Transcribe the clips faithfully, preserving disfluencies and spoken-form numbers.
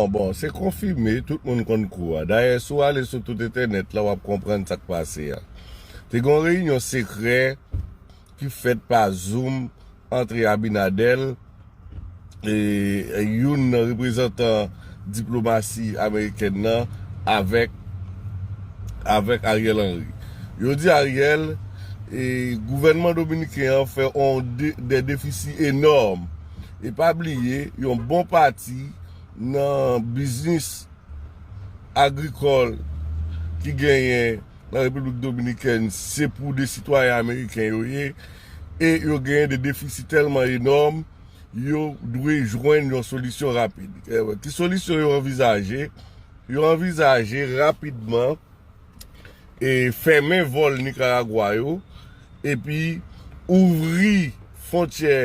Bon, bon, se konfime, tout moun konn kou a. Dayè, si w ale sou tout entènèt la, w ap konprann sa k pase a. Te gen yon reyinyon sekrè ki fèt pa Zoom ant Abinader, e, youn nan reprezantan diplomasi amerikèn nan, avèk, avèk Ariel Henry. Yo di Ariel, e, gouvènman dominiken an fè on de, de defisi enòm. E pa bliye, yon bon pati nan biznis agrikòl ki genyen nan Repiblik Dominikèn, se pou de sitwayen ameriken yo ye, e yo genyen de defisi tèlman enòm, yo dwe jwenn yon solisyon rapid. E, ki solisyon yo anvizaje? Yo anvizaje rapidman e fèmen vòl Nikaragwa yo, epi ouvri fwontyè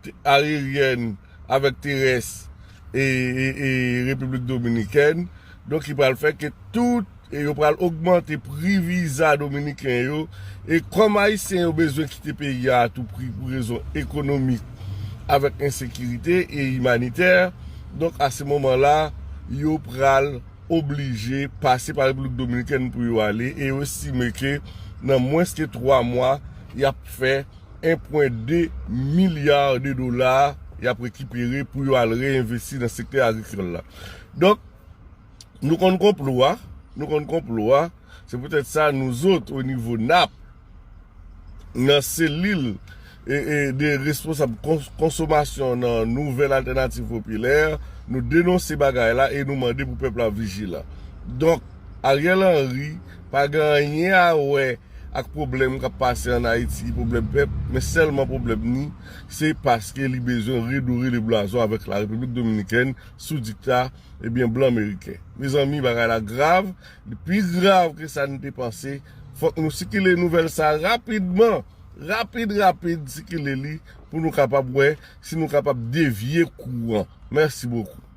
te-, ayeryèn avèk terès e, e, e Repiblik Dominikèn. Donk, ki pral fè ke tout, e yo pral ogmante pri viza dominiken yo. E kòm Ayisyen yo bezwen kite peyi a a tou pri pou rezon ekonomik, avèk ensekirite e imanitè, donk, a se moman la, yo pral oblije pase pa Repiblik Dominikèn pou yo ale, e yo estime ke nan mwens ke twa mwa, y ap fè en pwen de milya de dola y ap rekipere pou yo al reenvesti nan sektè agrikòl la. Donk, nou konn konplo a, nou konn konplo a, se poutèt sa nou zòt o nivo nap, nan selil e, e, de responsab kons-, konsomasyon nan Nouvèl Altènativ Popilè, nou denonse bagay la e nou mande pou pèp la vijilan. Donk, Ariel Henry pa gen anyen a wè ak pwoblèm k ap pase ann Ayiti, pwoblèm pèp, men sèlman pwoblèm ni, se paske li bezwen redore le blason avèk la Repiblik Dominikèn sou dikta, ebyen, blan meriken. Mezanmi, bagay la grav, li pi grav ke sa n te panse. Fòk nou sikile nouvèl sa rapidman, rapid, rapid, sikile li pou nou kapab wè si nou kapab devye kou an. Mèsi bokou.